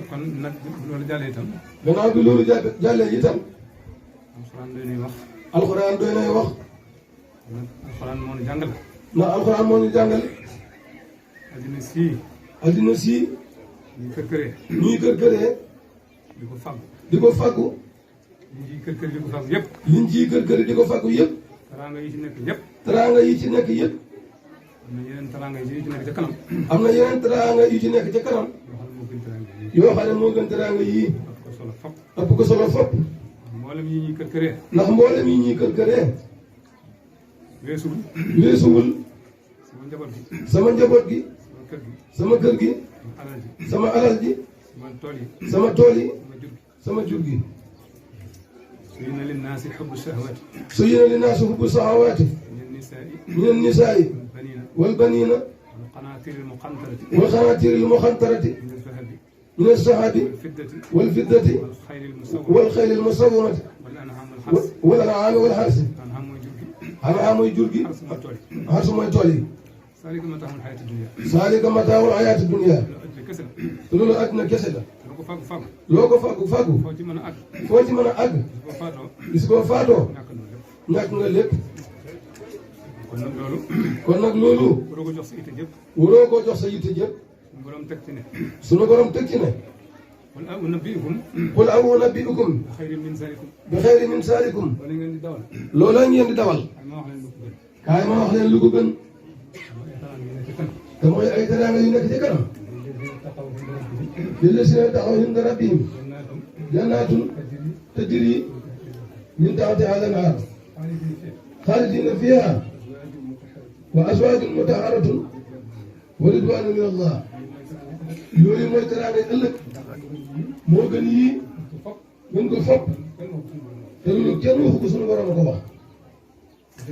kon nag loolu jàllee itam. gannaaw bi loolu jàllee itam. alxuraan doy nay wax. alxuraan doy nay wax. alxuraan moo ñu jàngal. ndax alxuraan moo ñu jàngal. addina sii. addina sii. ñuy kër-këree. ñuy kër-këree. di ko fàggu. di ko fàggu. liñ ciy kër-kër di ko fàggu yëpp. liñ ciy kër-kër di ko fàggu yëpp. teraanga yi ci nekk yëpp. teraanga yi ci nekk yëpp. am na yeneen teraanga yi ci nekk ca kanam. am na yeneen teraanga yu ci nekk ca kanam. yoo xam ne moo gën teraanga yii. ëpp ko solo fop. ëpp ko solo fop. mboolem yi ñuy kër-këree. ndax mboolem yi ñuy kër-këree. weesuwul. weesuwul. sama njaboot gi. sama njaboot gi. sama kër gi. sama kër gi. sama alal ji. sama alal ji. sama tool yi. sama tool yi. sama jur gi. sama jur gi. زين للناس حب الشهوات. زين للناس حب الشهوات. من النساء والبنين والقناطير المقنطرة. والقناطير المقنطرة. من الذهب والفضة والخيل المسومة. والأنعام والحرث. أنعام وجرجي. حرث موي تولي. ذلك متاع الحياة الدنيا. ذلك متاع الحياة الدنيا. loolu àdduna kese la. loo ko fàggu fàggu. foo ci mën a àgg. foo ci mën a àgg. gis ko faatoo. ñàkk nga lépp. kon nag loolu. kon nag loolu. waroo ko jox sa yitte jëpp. waroo ko jox sa yitte jëpp. suñu borom teg ci ne. suñu borom teg ci ne. qul unabbi'ukum. qul unabbi'ukum. bi xayrin min zalikum. bi xayrin min zalikum. loolu ngeen di dawal. loola ngeen di dawal. kaay ma wax leen lu ko gën. te mooy ay teraanga yu nekk ci kanam. lillazina taxaw inda rabbihim jannaatun tajri min tahtiha al-anhaar xaalidina fiha wa azwaajun mutahharatun wa ridwaanun min Allah. loolu mooy teraanga ëllëg moo gën yii gën ko fopp te loolu kenn waxu ko suñu borom a ko wax. da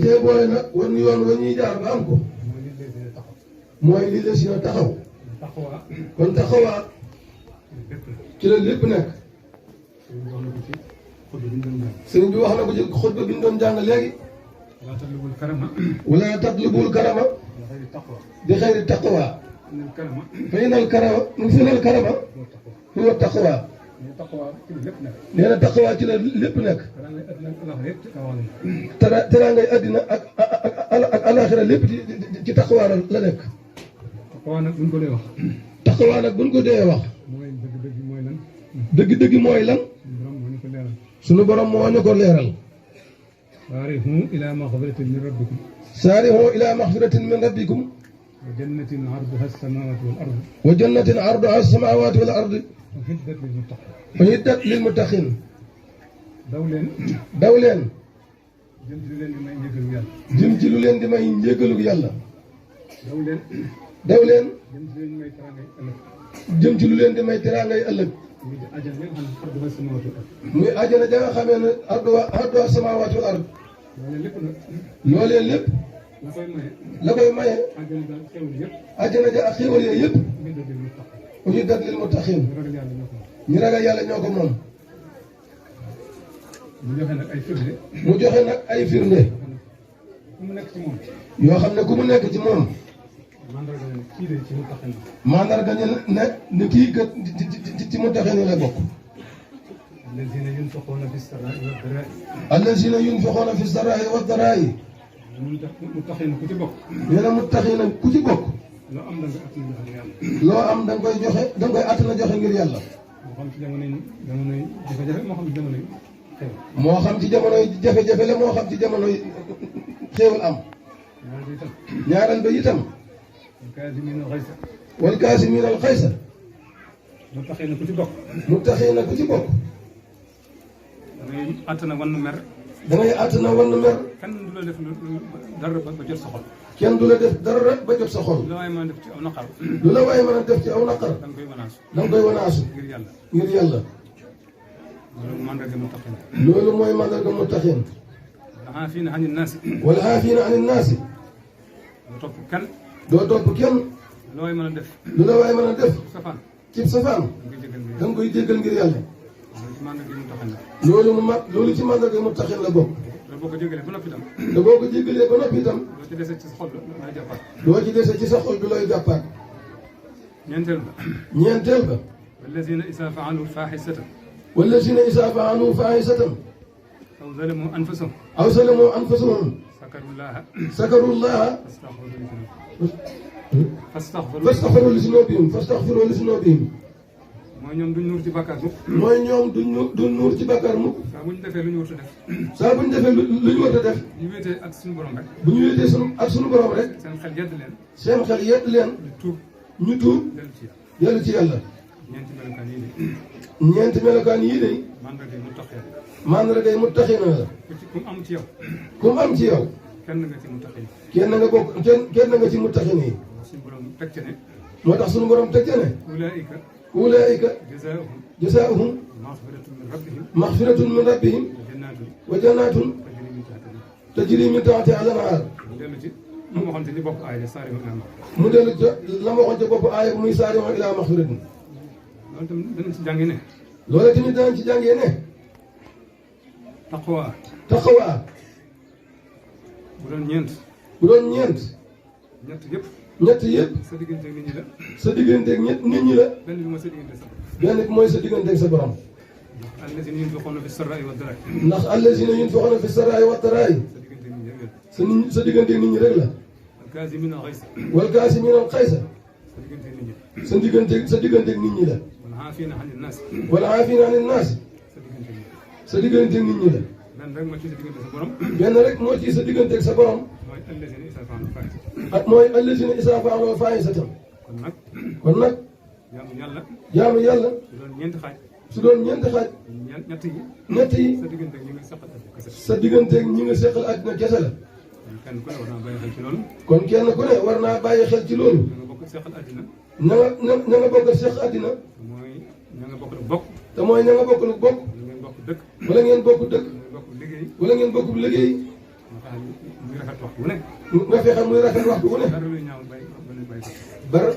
cee boole nag wan yoon wa ñuy jaar ba am ko. mooy li la si na taxaw. kon taxawaa. ci la lépp nekk. sëriñ bi wax na ko ci xutba bi ñu doon jàng léegi. wala tatlubul karama. bi xayri taqwa. fa inal karama. huwa taqwa. nee na taqwa ci la lépp nekk. teraangay àddina ak alaxira lépp ci taqwa la nekk. taxawaa nag buñ ko dee wax. taxawaa nag buñ ko dee wax. mooy dëgg-dëgg mooy lan. dëgg-dëgg mooy lan. sunu borom moo ñu ko leeral. saari'u ilaa maxfiratin min rabbikum. saari'u ilaa maxfiratin min rabbikum. wa jannatin arduha as-samaawaatu wal ardu. wa jannatin arduha as-samaawaatu wal ardu. uhiddat lil muttaqin. uhiddat lil muttaqin. daw leen. daw leen. jëm ci lu leen di may njëgalu yàlla. jëm ci lu leen di may njëgalu yàlla. daw leen. daw leen. jëm ci lu leen jëm ci lu leen di di may teraangay ëllëg. may teraangay ëllëg. muy àjjana muy àjjana nga xam ne arduha as-samaawaatu wal ard. ja nga xamee ne arduha as-samaawaatu wal ard. loolee lépp nag. loolee lépp. la koy maye. la koy maye. àjjana daal xewul yëpp. àjjana ja ak xéwal yooyu yëpp. uhiddat lil muttaqin. ñu ragal yàlla ñoo ko moom. mu joxe nag ay firnde. mu joxe nag ay firnde. ku mu nekk ci moom. yoo xam ne ku mu nekk ci moom. mandarga ne kii de ci muttaqin. mandarga ñu ne ni kii kat ci muttaqin la bokk. allazina yunfiquuna fi saraa'i wa daraa'i. allazina yunfiquuna fi saraa'i wa daraa'i. muttaqin ku ci bokk. nee na muttaqin ku ci bokk. loo am da nga at na joxe yàlla. loo am da nga koy joxe da nga koy at na joxe ngir yàlla. moo xam ci jamonoy jafe-jafe moo xam ci jamonoy xew. moo xam ci jamonoy jafe-jafe la moo xam ci jamonoy xéewal am. ñaareel ba itam. kaazimiina al-ghayza. wal kaazimiina al-ghayza. muttaqin ku ci bokk. muttaqin ku ci bokk. da ngay at na wan mer. da ngay at na wan mer. kenn du la def dara ba jot sa xol. kenn du la def dara ba jot sa xol. lu la waay mën a def ci aw naqar. lu la waay mën a def ci aw naqar. da nga koy wanaasu. da nga koy wanaasu. ngir yàlla. ngir yàlla. loolu mandarga muttaqin. loolu mooy mandarga muttaqin. wal aafiina ani naasi. wal aafiina ani naasi. doo topp kenn. doo topp kenn. lu la waay mën a def. lu la waay mën a def. safaan. cib safaan. da nga koy jéggal ngir yàlla. loolu ci mandarga muttaqin la. loolu ci mandarga muttaqin la bokk. boo ko jégalee ba noppi itam. te boo ko jégalee ba noppi itam. doo ci dese ci sa xol looy jàppaat. doo ci dese ci sa xol bi looy jàppaat. ñeenteel ba wallazina isa faalu faaxisatan wallazina isa faalu faaxisatan aw zalamu anfusahum sakarullaha fastaxfiru li zunubihim mooy ñoom duñ nuur ci bàkkaar mukk. duñ nuur ci bàkkaar mukk. saa bu ñu defee lu ñu war a def. saa bu ñu defee lu ñu war a def. bu ñu wéetee ak suñu borom rek. bu ñu wéetee suñu borom rek. seen xel yedd leen. seen xel yedd leen. ñu tuub. dellu ci yàlla. ñeenti melokaan yii de. mandargay muttaqiina la. ku am ci yow. ku am ci yow. kenn nga ci muttaqiin. kenn nga ci muttaqiin yi. suñu borom teg ca ne. moo tax suñu borom teg ca ne. ulaa'ika jazaa'uhum maxfiratun min rabbihim wa jannaatun tajrii min tahtihaa al-anhaar. mu dellu ca la ma waxoon ca bopp aaya muy saari'uu ilaa maxfiratin. loolu tamit danañ ci jàngee ne. loolu tamit danañ ci jàngee ne. taqwa. bu doon ñeent. ñett yëpp. sa digganteeg nit ñi la. sa digganteeg nit ñi la. benn bi mooy sa digganteeg sa borom. benn bi mooy sa digganteeg sa borom. allazina yunfiquuna fi sarraa'i wa daraa'i. ndax allazina yunfiquuna fi sarraa'i wa daraa'i. sa digganteeg nit ñi rek la. wal kaazimiina al ghayza. sa digganteeg nit ñi la. wal aafiina ani naas. sa digganteeg nit ñi la. benn rek moo ci sa digganteeg sa borom. mooy allazina izaa fa'aluu faahisatan. kon nag. jaamu yàlla. su doon ñeenti xaaj. ñett yi. sa digganteeg ñi nga seqal àddina kese la. kon kenn ku ne war naa bàyyi xel ci loolu. na nga bokk seq àddina. te mooy ña nga bokk lu bokk. wala ngeen bokk dëkk. wala ngeen bokk liggéey. nga fexe muy rafet waxtu wu ne.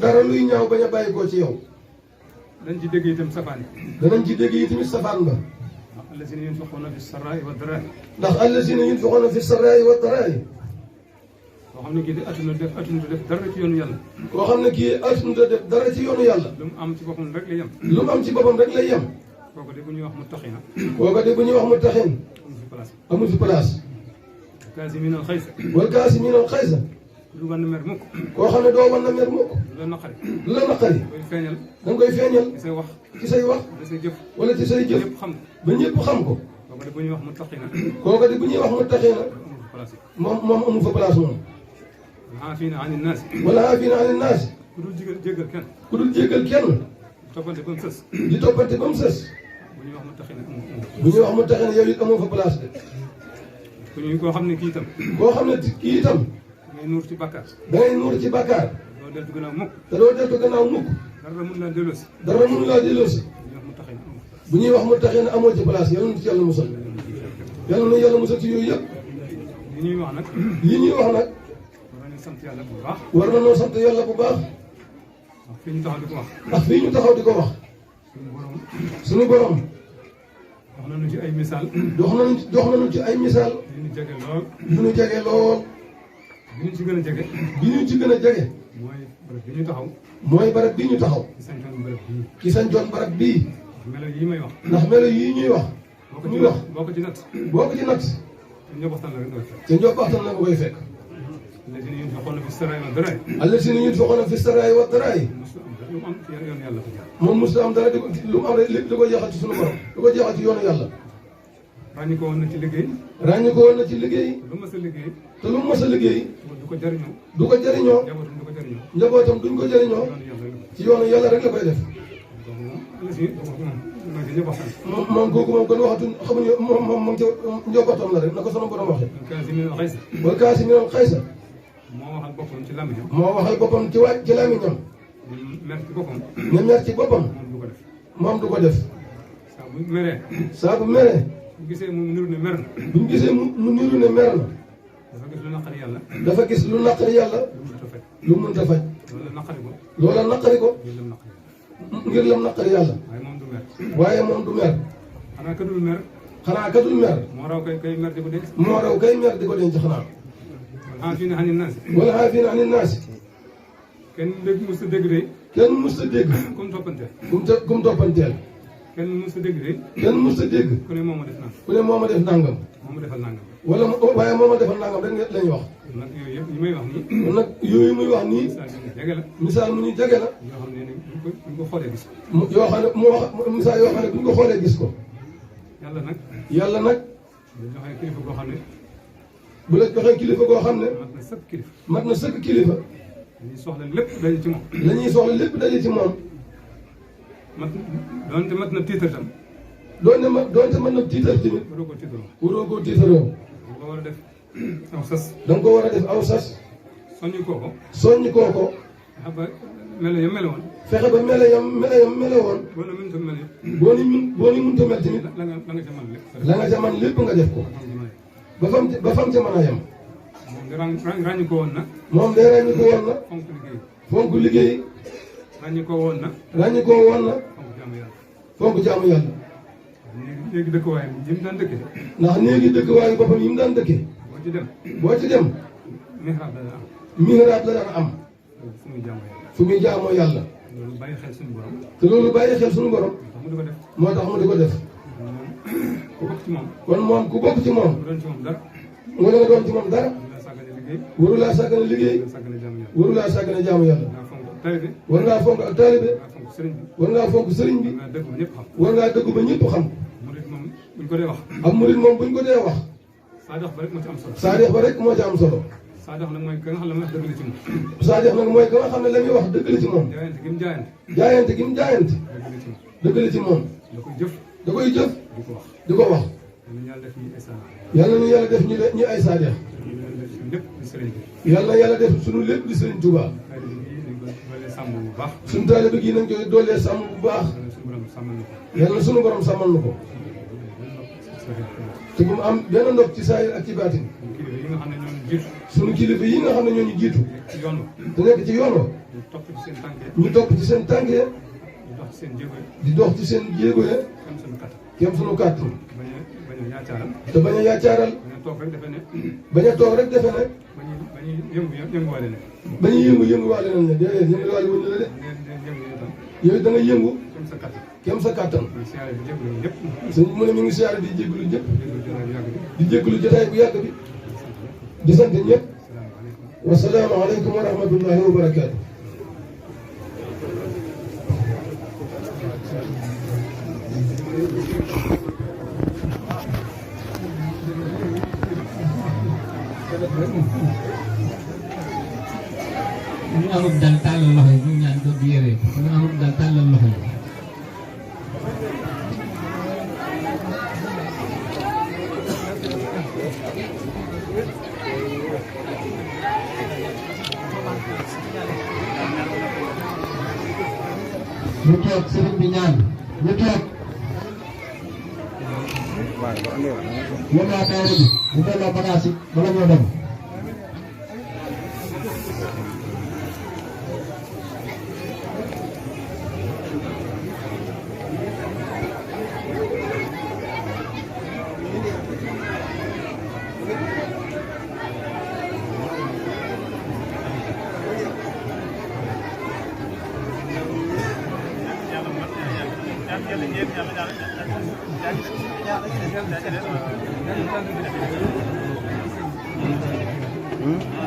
dara luy ñaaw bañ a bàyyi koo ci yow. danañ ci dégg itam safaan. danañ ci dégg itam safaan ba. ndax allazina yunfiquuna fi sarraa'i wa daraa'i. ndax allazina yunfiquuna fi sarraa'i wa daraa'i. koo xam ne kii de attuna def dara ci yoonu yàlla. koo xam ne kii attuna def dara ci yoonu yàlla. lu mu am ci boppam rek lay yem. lu mu am ci boppam rek lay yem. kooku de bu ñuy wax muttaqiin. kooku de bu ñuy wax muttaqiin. amul fi place. kaazimiina al ghayza. wal kaazimiina al ghayza. du wan na mer mukk. koo xam ne doo wan na mer mukk. lu la naqari. lu la naqari. da koy feeñal. da nga koy feeñal. ci say wax. ci say wax. ci say jëf. wala ci say jëf. ñëpp xam ko. ba ñëpp xam ko. kooku de bu ñuy wax muttaqiin. kooku de bu ñuy wax muttaqiin. moom amul fa place moom. aafiina ani naas. wala aafiina ani naas. ku dul jéggal kenn. ku dul jéggal kenn. toppante ba mu sës. di toppante ba mu sës. bu ñuy wax muttaqiin. bu ñuy wax muttaqiin yow it amoo fa place de. koo xam ne kii itam. koo xam ne kii itam. da ngay nuur ci bàkkaar. da ngay nuur ci bàkkaar. doo deltu gannaaw mukk. te doo deltu gannaaw mukk. dara mun laa delloosi. dara mun laa delloosi. bu ñuy wax muttaqiin amoo ci place yàlla na ci yàlla musal. yàlla na yàlla musal ci yooyu yëpp. li ñuy wax nag. li ñuy wax nag. war nañu sant yàlla bu baax. war nañoo sant yàlla bu baax. ndax fii ñu taxaw di ko wax. ndax fii ñu taxaw di ko wax. suñu borom. wax nañu ci ay misaal. dox nañu ci ay misaal. yu ñu jege lool. yu ñu jege lool. bi ñu ci gën a jege. bi ñu ci gën a jege. mooy barab bi ñu taxaw. mooy barab bi ñu taxaw. ci sañcoon barab bii. ci sañcoon barab bii. melo yii may wax. ndax melo yii ñuy wax. boo ko ci natt. boo ko ci natt. te njobbaxtaan la rek nga koy fekk. te njobbaxtaan la nga koy fekk. allazina yunfiquuna fi sarraa'i wa daraa'i. allazina yunfiquuna fi sarraa'i wa daraa'i. lu mu am ci yoonu yàlla. moom mosut am dara lu mu am rek lépp da koy jeexal ci sunu borom da koy jeexal ci yoonu yàlla. ràññi ko woon na ci liggéey. ràññi ko woon na ci liggéey. lu mas a liggéey. te lu mas a liggéey. du ko jëriñoo. du ko jëriñoo. njabootam du ko jëriñoo. njabootam duñ ko jëriñoo. ci yoonu yàlla rek la koy def. moom kooku moom kon waxatuñ xamuñu moom ca njabootam la rek na ko sunu borom waxee. wal kaazimiina al ghayza. moo waxal boppam ci làmmiñam. moo waxal boppam ci làmmiñam. mer ci boppam. ne mer ci boppam. moom du ko def. saa bu meree. saa bu meree. bu gisee mu niru ne mer na. bu gisee mu niru ne mer na. dafa gis lu naqari yàlla. dafa gis lu naqari yàlla. lu mënta faj. loola naqari ko. loola naqari ko. ngir lam naqari yàlla. waaye moom du mer. waaye moom du mer. xanaa ka dul mer. xanaa ka dul mer. moo raw kay mer di ko denc. moo raw kay mer di ko denc xanaa. aafiina ani naas. wala aafiina ani naas. kenn dégg mos a dégg de. kenn mës a dégg. ku mu toppanteel. ku mu toppanteel. kenn mës a dégg de. kenn mës a dégg. ku ne moo ma def nangam. ku ne moo ma def nangam. moo ma defal nangam. wala waaye moo ma defal nangam rek lañu wax. nag yooyu yëpp yi may wax nii. nag yooyu muy wax nii. misaal yu ñu jege la. misaal mu ñu jege la. yoo xam ne buñ ko xoolee gis ko. yoo xam ne mu wax misaal yoo xam ne buñ ko xoolee gis ko. yàlla nag. yàlla nag. bu la joxee kilifa goo xam ne. bu la joxee kilifa goo xam ne. mat na sëkk kilifa. mat na sëkk kilifa. dañuy soxla lépp daje ci moom. la ñuy soxla lépp daje ci moom. doonte mat na tiitar tam. doonte mën na tiitar tamit. waroo koo tiitaroo. waroo koo tiitaroo. da nga ko war a def aw sas. da nga ko war a def aw sas. soññi koo ko. soññi koo ko. xam nga melo yam melo woon. fexe ba melo yam melo woon. boo ne mënut a mel yëpp. boo ni mënut a mel tamit. la nga ca mën lépp. la nga ca mën lépp nga def ko. ba fam ca mën a yem. moom ràññi ko woon na. moom de ràññi ko woon na. fonk liggéey. fonk liggéey. ràññi ko woon na. ràññi ko woon na. fonk jaamu yàlla. fonk jaamu yàlla. léegi dëkkuwaayam yi mu daan dëkkee. ndax néegi dëkkuwaayu boppam yi mu daan dëkkee. boo ci dem. mihrab la daan am. mihrab la daan am. fu muy jaamu yàlla. fu muy jaamoo yàlla. loolu bàyyi xel suñu borom. te loolu bàyyi xel suñu borom. moo tax mu di ko def. moo tax mu di ko def. ku bokk ci moom. kon moom ku bokk ci moom. mu doon ci moom dara. nga doon ci moom dara. waru laa sàggane liggéey. waru laa sàggane jaamu yàlla. war ngaa fonk ak taalibe. war ngaa fonk sëriñ bi. war ngaa dëggu ba ñëpp xam. murid moom buñ ko dee wax. am murid moom buñ ko dee wax. Saadix ba rek moo ci am solo. Saadix ba rek moo ci am solo. Saadix nag mooy ka nga xam ne la muy wax dëgg la ci moom. Saadix nag mooy ka nga xam ne la muy wax dëgg la ci moom. jaayante gi mu jaayante. jaayante gi mu jaayante. dëgg la ci moom. da koy jëf. da koy jëf. di ko wax. di ko wax. yàlla na yàlla def ñu ay Saadix. yàlla na yàlla def suñu lépp di Sëriñ Tuubaa. suñu taalibe gi nañ koy doolee sàmm bu baax. yàlla na suñu borom sàmmal na ko. te bu mu am benn ndox ci saayir ak ci baatin. suñu kilifa yi nga xam ne ñoo ñu jiitu. te nekk ci yoon wa. ñu topp ci seen tànk ya. di dox ci seen jéego ya. kem suñu kàttan. te bañ a yaacaaral. bañ a toog rek defe ne. ba ñuy yëngu-yënguwaale nañ ne déedéet yënguwaale wuñ la de. yow da nga yëngu. kem sa kàttan. sëñ bi mu ne mi ngi siyaare di jégalu ñëpp. di jégalu jotaay bu yàgg bi. di sant ñëpp. wasalaamaaleykum wa rahmatullahi wa barakaatu. ñu amul dal tàllal loxo yi ñu ñaan ko di yére ñu amul dal tàllal loxo yi. ñu toog sëriñ bi ñaan ñu toog. yéen waa daara bi ñu delloo bagage yi bala ñoo dem. Hmm?